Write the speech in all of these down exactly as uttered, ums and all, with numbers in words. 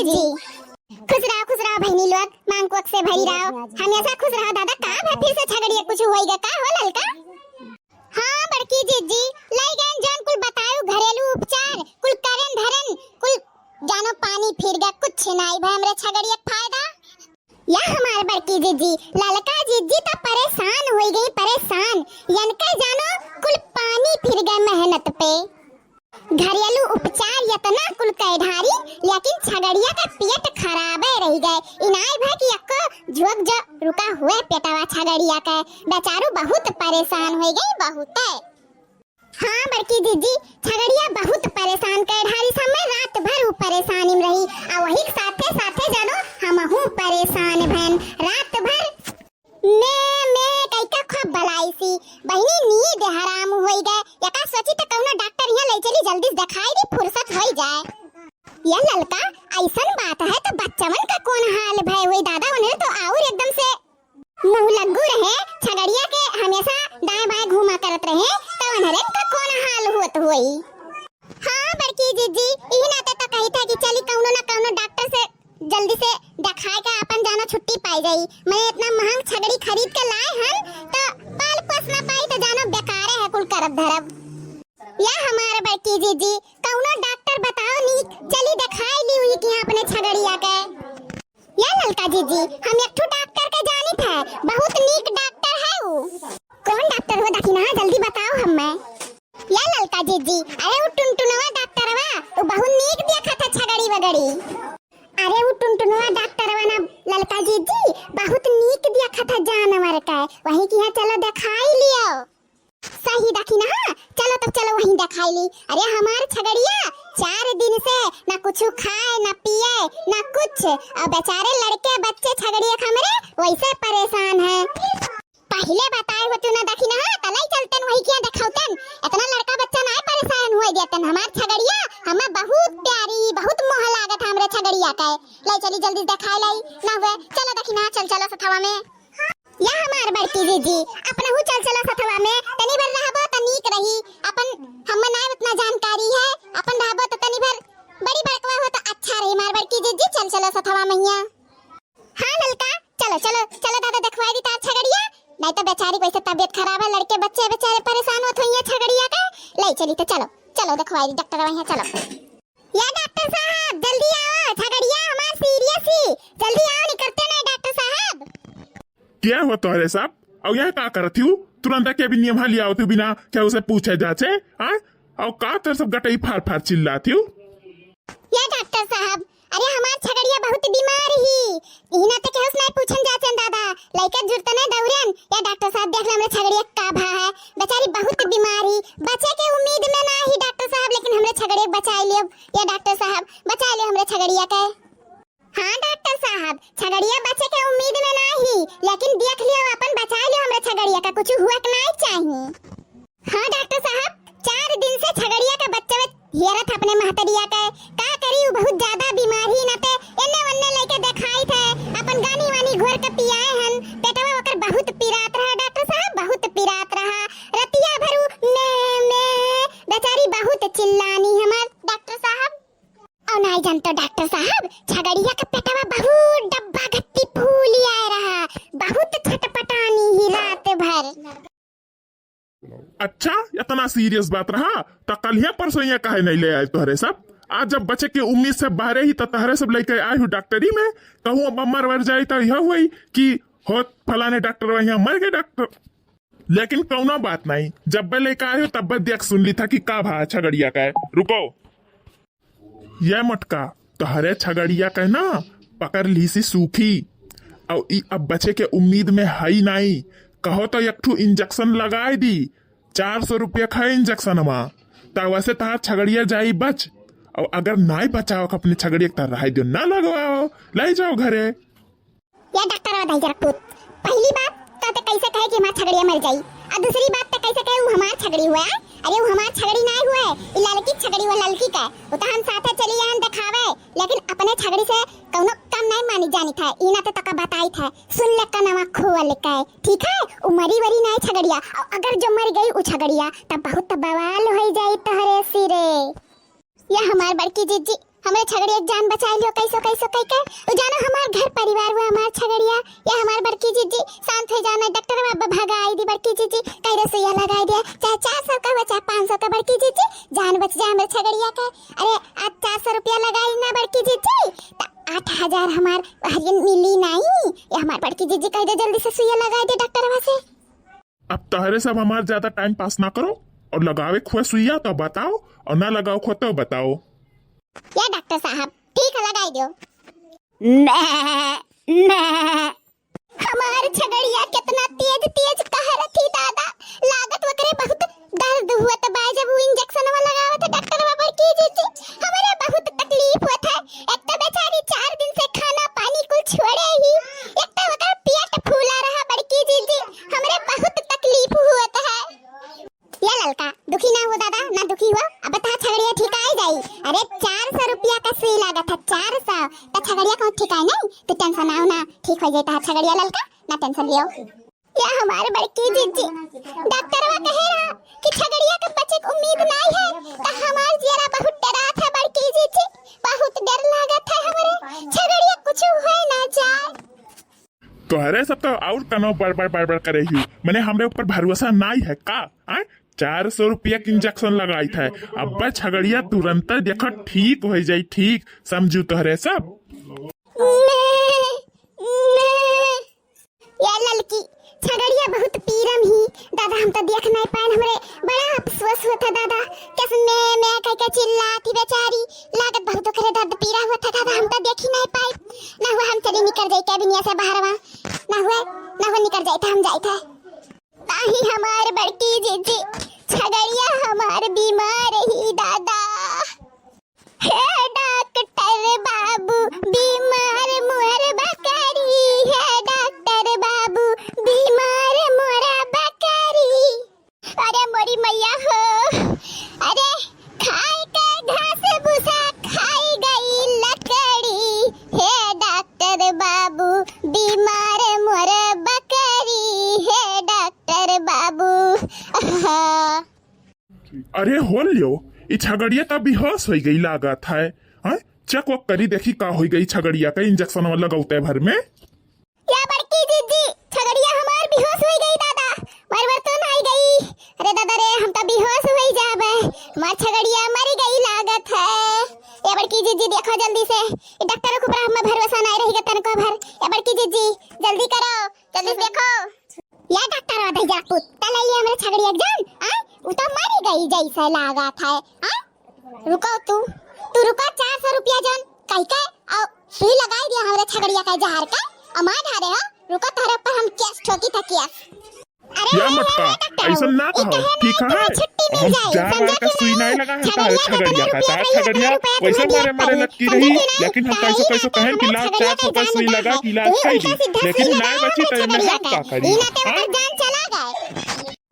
जी। खुश रहो, खुश रहो बहिनी लोग, मांग कोख से भरी रहो, हमेशा खुश रहो दादा। का भा फिर से छगड़िया कुछ होइगा का हो ललका? हाँ बड़की जिज्जी, लई गयन जौन कुल बतायु घरेलू उपचार, कुल करेन धरेन, कुल जानो पानी फिर गया, कुछ नाई भा हमरे छगड़िया के फायदा। या हमार बड़की जिज्जी, ललका जिज्जी त परेशान होई गई, परेशान। यनके जानो कुल पानी फिर गए मेहनत पे। घरेलू उपचार यतना कुल कै ढारी, लेकिन छगड़िया के पेट खराबे रह गए। इनाय भा कि अक्को झोंक जो रुका हुए पेटवा छगड़िया के। बेचारू बहुत परेशान होई गई, बहुत। हाँ बड़की जिज्जी, छगड़िया बहुत परेशान कै ढारी समय, रात भर ऊ परेशानी में रही। आ वही के साथे साथे जानो हमहू परेशान भैन। रात भर में, में कइका खूब बलाई सी। बहिनी नींद हराम होई गए। यका सोची त कौनो डॉक्टर यहाँ ले चली, जल्दी से दिखाई दी, फुर्सत होई जाए। ये ललका, ऐसन बात है तो बच्चवन का कौन हाल भय हुई दादा? उन्हें तो और एकदम से मुँह लग्गू रहे, छगड़िया के हमेशा दाएं बाएं घूमा करत रहे, तो उन्हरन का कौन हाल होत होई? हाँ बड़की जिज्जी, इही नाते तो कही था कि चली कौनो ना कौनो डॉक्टर से जल्दी से दिखाए के अपन जानो छुट्टी पाई जाई। मैं इतना महंग छगड़ी खरीद के लाए हन, तो पाल पोस ना पाई तो जानो बेकारे है कुल करब धरब। या हमार बड़की जिज्जी, कौनो डॉक्टर बताओ नीक, चली दिखाई ली हुई कि अपने छगड़िया के। या ललका जिज्जी, हम एक ठो डॉक्टर के जानित है, बहुत नीक डॉक्टर है ऊ। कौन डॉक्टर हो दखिनहा, जल्दी बताओ हम्मे। या ललका जिज्जी, अरे ऊ टुनटुनवा डॉक्टरवा, ऊ बहुत नीक देखत है छगड़ी वगड़ी। अरे ऊ टुनटुनवा डॉक्टरवा ना ललका जिज्जी, बहुत नीक देखत है जानवर के, वही किहाँ चलो दिखाई लियो। सही दखिनहा, चलो तब चलो वहीं दिखाई ली। अरे हमार छगड़िया चार दिन से ना कुछ खाए, ना पिए, ना कुछ। अब बेचारे लड़के बच्चे छगड़िया के हमरे वैसे परेशान है। पहिले बताए होतू ना दखिनहा, त लई चलतन वही किहाँ दिखाउतन। इतना लड़का बच्चा ना परेशान हुए देतन। हमार छगड़िया हमें बहुत प्यारी, बहुत मोह लागत है हमरे छगड़िया के। लई चली जल्दी दिखाई लाई, ना हुए। चलो दखिनहा, चल चलो सथवा में। या हमार बड़की जिज्जी, अपनहू चल चलो सथवा में, तनी भर रहबो त नीक रही। अपन हम्मे ना उतना जानकारी है, अपन रहबो त तनी भर बड़ी बड़कवा हो त अच्छा रही। हमार बड़की जिज्जी, चल चलो सथवा मैया। हाँ ललका, चलो चलो चलो दादा, देखवाई दी तार छगड़िया, नहीं तो बेचारी वैसे तबीयत खराब है, लड़के बच्चे बेचारे परेशान होत होइए छगड़िया के। ले चली तो चलो, चलो देखवाई दी डॉक्टर वहीं, चलो। या डॉक्टर साहब, जल्दी आओ, छगड़िया हमार सीरियस ही, जल्दी आओ, निकलते नहीं डॉक्टर साहब। क्या हुआ तोहरे साहब? और यहाँ का करत हूँ? तुरंत आके अभी नियम लिया होती बिना क्या उसे पूछे जाचे, हाँ? और का तोहरे सब गटई फार फार चिल्लात हूँ? या डॉक्टर साहब, अरे हमार छगड़िया बहुत बीमार ही, इही नाते केहू से नहीं पूछन जाचन दादा, लइका जुरतने दौड़न, या डॉक्टर साहब देख ले हमरे छगड़िया का भा है, बेचारी बहुत बीमार ही, बचे के उम्मीद में ना ही डॉक्टर साहब, लेकिन हमरे छगड़िया के बचाई लियो, या डॉक्टर साहब बचाई लियो हमरे छगड़िया के। हाँ डॉक्टर साहब, छगड़िया बचे के उम्मीद में ना ही, लेकिन देख लियो अपन बचाई लियो हमरे छगड़िया का, कुछ हुआ के नहीं चाहिए। हाँ डॉक्टर साहब, चार दिन से छगड़िया का बच्चा हेरत अपने महतरिया के, का करी उ बहुत ज्यादा बीमारी ना ते एन्ने ओन्ने लेके देखाई थे, अपन गानी वानी घोर के पियाए हन, पेटवा ओकर बहुत पिरात रहा डॉक्टर साहब, बहुत पिरात रहा, रतिया भर उ में, में बेचारी बहुत चिल्लानी हमार डॉक्टर साहब। और नाई जानतो डॉक्टर साहब, छगड़िया के पेटवा बहुत डब्बा घट्टी फूली आए रहा, बहुत छटपटानी ही रात भर। अच्छा, इतना सीरियस बात रहा, त कलिया परसोइया काहे नहीं ले आए तोहरे सब? आज जब बचे के उम्मीद से बाहरे ही, त तोहरे सब लेके आए हो डॉक्टरी में, कहूँ अब मर वर जाए, त यह हुई कि हो फलाने डॉक्टर वहाँ मर गए डॉक्टर। लेकिन कौनो बात नहीं, जब बे लेके आए हो, तब बे देख सुन ली था कि का भा छगड़िया का है। रुको, ये मोटका, तोहरे छगड़िया के ना पकड़ ली सी सूखी, और ई अब बचे के उम्मीद में हई नाई। कहो तो एक ठू इंजेक्शन लगाए दी, चार सौ रुपया खाए इंजेक्शनवा, त वैसे तहार छगड़िया जाई बच। और अगर नाई बचाओ के अपने छगड़िया के, त रहे दियो, ना लगवाओ, ले जाओ घरे। या डॉक्टर वा दहिजर पूत, पहली बात त ते कैसे कहे कि हमार छगड़िया मर जाई, और दूसरी बात ते कैसे कहे उ हमार छगड़ी हुआ है? अरे उ हमार छगड़ी नाई हुए, ई ललकी छगड़ी हुआ, ललकी का। उ तो हम साथे चली यहाँ देखावे, लेकिन अपने छगड़ी से कौनो कम नहीं मानी जानी था, ई ना ते तका बताई था, सुन ले कनवा खोल के, ठीक है? उ मरी वरी नाई छगड़िया, और अगर जो मर गई उ छगड़िया, तब बहुत बवाल हो जाई तोहरे सिरे। या हमार बड़की जिज्जी, हमरे छगड़िया के जान बचाइ लियो, कैसो कैसो कइ के। तू जानो हमार घर परिवार हुआ, हमार छगड़िया या हमार बड़की जिज्जी, शांत होइ जाना, डॉक्टर बाबा भगाइ दी बड़की जिज्जी, कहि रहे सुइया लगाइ दिया, चाहे चार सौ का हुआ, चाहे पाँच सौ का बड़की जिज्जी, जान बच जाए हमरे छगड़िया के। अरे, आज चार सौ रुपया लगाई ना बड़की जिज्जी, त आठ हजार हमार हरियन मिली नाई, या हमार बड़की जिज्जी कहि दे जल्दी से सुइया लगाइ दे डॉक्टरवा से। अब तहरे सब हमार ज्यादा टाइम पास ना करो, और लगावे खुआ सुइया तो बताओ, और ना लगाओ खुआ तो बताओ। या डॉक्टर साहब, ठीक है, लगाई दो। मैं, मैं। हमार छगड़िया कितना तेज तेज कहरत ही दादा, लागत ओकरे बहुत दर्द हुआ त बा जब वो इंजेक्शनवा लगावत है डॉक्टरवा बड़की जिज्जी। हमरे बहुत तकलीफ होत है, एक तो बेचारी चार दिन से खाना पानी कुल छोड़े ही, एक तो ओकर पेट फूला रहा बड़की जिज्जी, हमरे बहुत तकलीफ होत है। या ललका, दुखी ना हो दादा, ना दुखी हो, अब तहार छगड़िया ठीक आइ जाई। अरे, चार सौ रुपया का सुई लागत है, चार सौ, त छगड़िया कहूँ ठीक आइ नहीं, तू टेंशन ना हो ना, ठीक होइ जाई तहार छगड़िया ललका, ना टेंशन लियो। या हमार बड़की जिज्जी, डॉक्टरवा कहे रहा कि छगड़िया के बचे के उम्मीद नाई है, त हमार जियरा बहुत डरात है बड़की जिज्जी, बहुत डर लागत है हमरे, छगड़िया कुछ होइ ना जाए। तोहरे सब तो और कनो बड़बड़ बड़बड़ करे ही, मने हमरे ऊपर भरोसा नाई है का? आय, चार सौ रुपया के इंजेक्शन लगाइत है, अब्बे छगड़िया तुरंत देखो ठीक होइ जाई, ठीक समझू तोहरे सब। मैं, मैं, या ललकी, छगड़िया बहुत पीरम ही, दादा हम तो देख नाई पाएन, हमरे बड़ा अफसोस होत है दादा, कैसे मैं, मैं कह के चिल्लात ही बेचारी, लागत बहुत ओकरे दर्द पीरा होत है दादा, हम तो देखी नाई पाए, ना हुआ हम चली निकर जाई कैबिनिया से बाहरवा, ना हुआ, ना हुआ निकर जाई था, हम जाई था। ताही हमार बड़की जिज्जी, छगड़िया हमार बीमार ही दादा। हे डॉक्टर बाबू, बीमार मोर बकरी, हे डॉक्टर बाबू, बीमार मोर बकरी। अरे मोरी मैया हो, अरे खाए के घास भूसा खाई गई लकड़ी, हे डॉक्टर बाबू, बीमार मोर बकरी, हे डॉक्टर बाबू। आहा। अरे हो लियो, ई छगड़िया त बेहोश होइ गई लागत है। हैं? चेक वक करी देखी का होइ गई छगड़िया का इंजेक्शन वाला लगौते भर में। या बड़की जिज्जी, छगड़िया हमार बेहोश होइ गई दादा, मर वर तो नाई गई। अरे दादा रे, हम तो बेहोश होइ जाबे, हमार छगड़िया मरी गई लागत है। या बड़की जिज्जी देखो जल्दी से, ई डॉक्टर के ऊपर हमें भरोसा नाई रही तनको भर। या बड़की जिज्जी जल्दी करो, जल्दी से देखो। या डॉक्टर वा दहिजरा पूत, त ले लिए हमरे छगड़िया के जान, आ? उ तो मरी गई जैसे लागत है, आ? रुको तू, तू रुको, चार सौ रुपया जान, कहि के, और सुई लगाई दिया हमरे छगड़िया का जहर का, और मार धारे हो, रुको तोहरे ऊपर हम केस ठोकी था केस। अरे या मटका, ऐसन ना कहो, ठीक है? हम जानवर का सुई नहीं लगा है, तारे छगड़िया का, तार छगड़िया वैसे मारे मारे लटकी रही, लेकिन हम कैसे कैसे कहें कि लाओ चार सौ का सुई लगा के इलाज कर दी, लेकिन ना बची तो मैं हम का करी? हाँ?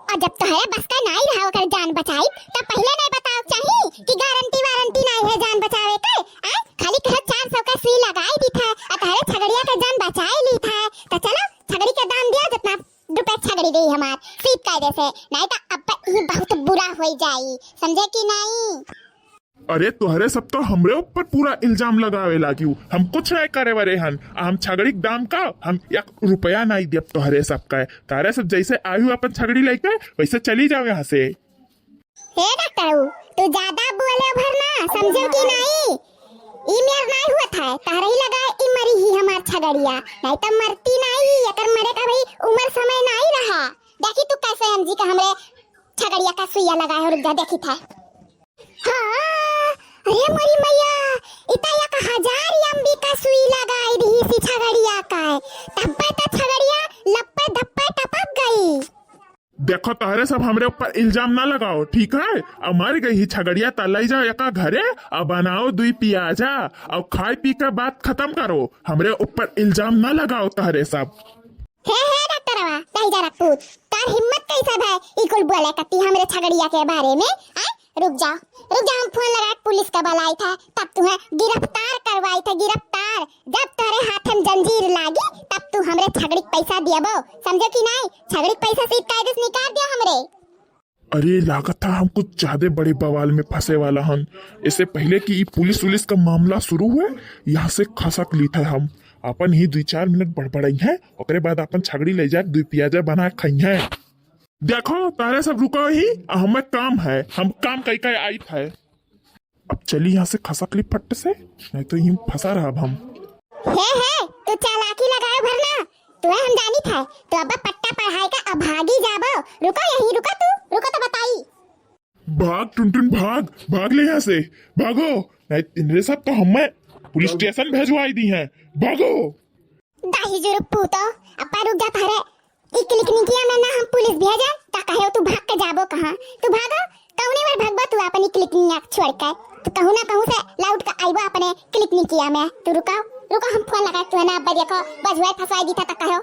और जब तोहरे बस का नाई रहा ओकर जान बचाई, त पहिले नहीं बताओ चाही कि गारंटी वारंटी नाई है जान बचावे के, आ? खाली कहे चार सौ का सुई लगाई दी था, आ तोहरे छगड़िया का जान बचाई ली था। त चलो, छगड़ी के दाम दिया जितना रुपया छगड़ी गई हमार, सीप कायदे से, नहीं तो अब ही बहुत बुरा होई जाई, समझे कि नहीं? अरे तोहरे सब तो हमरे ऊपर पूरा इल्जाम लगावे लागी, हम कुछ नहीं करे वाले हन। आ हम छगड़ी के दाम का, हम एक रुपया नहीं देब तोहरे सब का। तारे सब जैसे आयु अपन छगड़ी लेके वैसे चली जाओ यहाँ से। हे डॉक्टर, तू ज्यादा बोले भर ना, समझो कि नहीं? ई मेर नहीं हुआ था, तारे ही लगा ई मरी ही हमार छगड़िया, नहीं तो मरती नहीं, एकर मरे का भाई उम्र समय नहीं रहा। देखी तू कैसे एमजी का हमरे छगड़िया का सुइया लगाए हो, रुक जा, देखी था। हाँ, अरे मोरी मैया, इता एक हजार एमजी का सुई लगाई रही सी छगड़िया का, तब्बे तो छगड़िया लप्पे धप्पे टपक गई। देखो, तोहरे सब हमरे ऊपर इल्जाम ना लगाओ, ठीक है? अब मर गई ही छगड़िया, त लई जाओ एका घरे, अब बनाओ दुई पियाजा, और खाए पी के बात खत्म करो। हमरे ऊपर इल्जाम ना लगाओ तोहरे सब। हे, हे डॉक्टरवा, दहिजरा पूत, तार हिम्मत कैसे भय ई कुल बोले कती हमरे छगड़िया के बारे में? आय, रुक जा, रुक जा, हम फोन लगा के पुलिस का बुलाई था, तब तुहे गिरफ्तार करवाई था, गिरफ्तार। जब तोहरे हाथ में जंजीर लागी, तब तू हमरे छगड़ी के पैसा दियबो, समझो कि नहीं? छगड़ी के पैसा सीध कायदे से निकाल दियो हमरे। अरे, लागत है हम कुछ ज्यादा बड़े बवाल में फंसे वाला हन। इससे पहले कि ई पुलिस उलिस का मामला शुरू हुए, यहाँ से खसक लीत है हम। अपन ही दुई चार मिनट बड़बड़ाई हैं, ओकरे बाद अपन छगड़ी ले जाके दुई पियाजा बना खाई हैं। देखो, तारे सब रुको ही, हमें काम है, हम काम कई कई आइत है। अब चली यहाँ से खसक ली फट से, नहीं तो यूं फंसा रहब हम। हे, हे, तू चालाकी लगाए भर ना, तुहे हम जानी था, तो अब पट्टा पढ़ाई का अभागी जाबो। रुको यहीं, रुको तू, रुको तो बताई। भाग टुनटुन भाग, भाग ले यहाँ से, भागो, नहीं इनरे सब तो हमें पुलिस स्टेशन भेजवाई दी हैं, भागो। दाही जुरुक पूतो, अप्पा रुक जा थारे। ई क्लिकनिकिया में ना हम पुलिस भेजे, ता कहे तू भाग के जाबो कहाँ? तू भागो, कौने बार भागबो तू अपनी क्लिकनिया छोड़ के? तू कहूँ ना कहूँ से लौट के आइबो अपने क्लिकनिकिया में। तू रुको, रुको हम फोन लगा, तू है ना अब्बा देखो, बस वही फंसाई दी था ता कहो।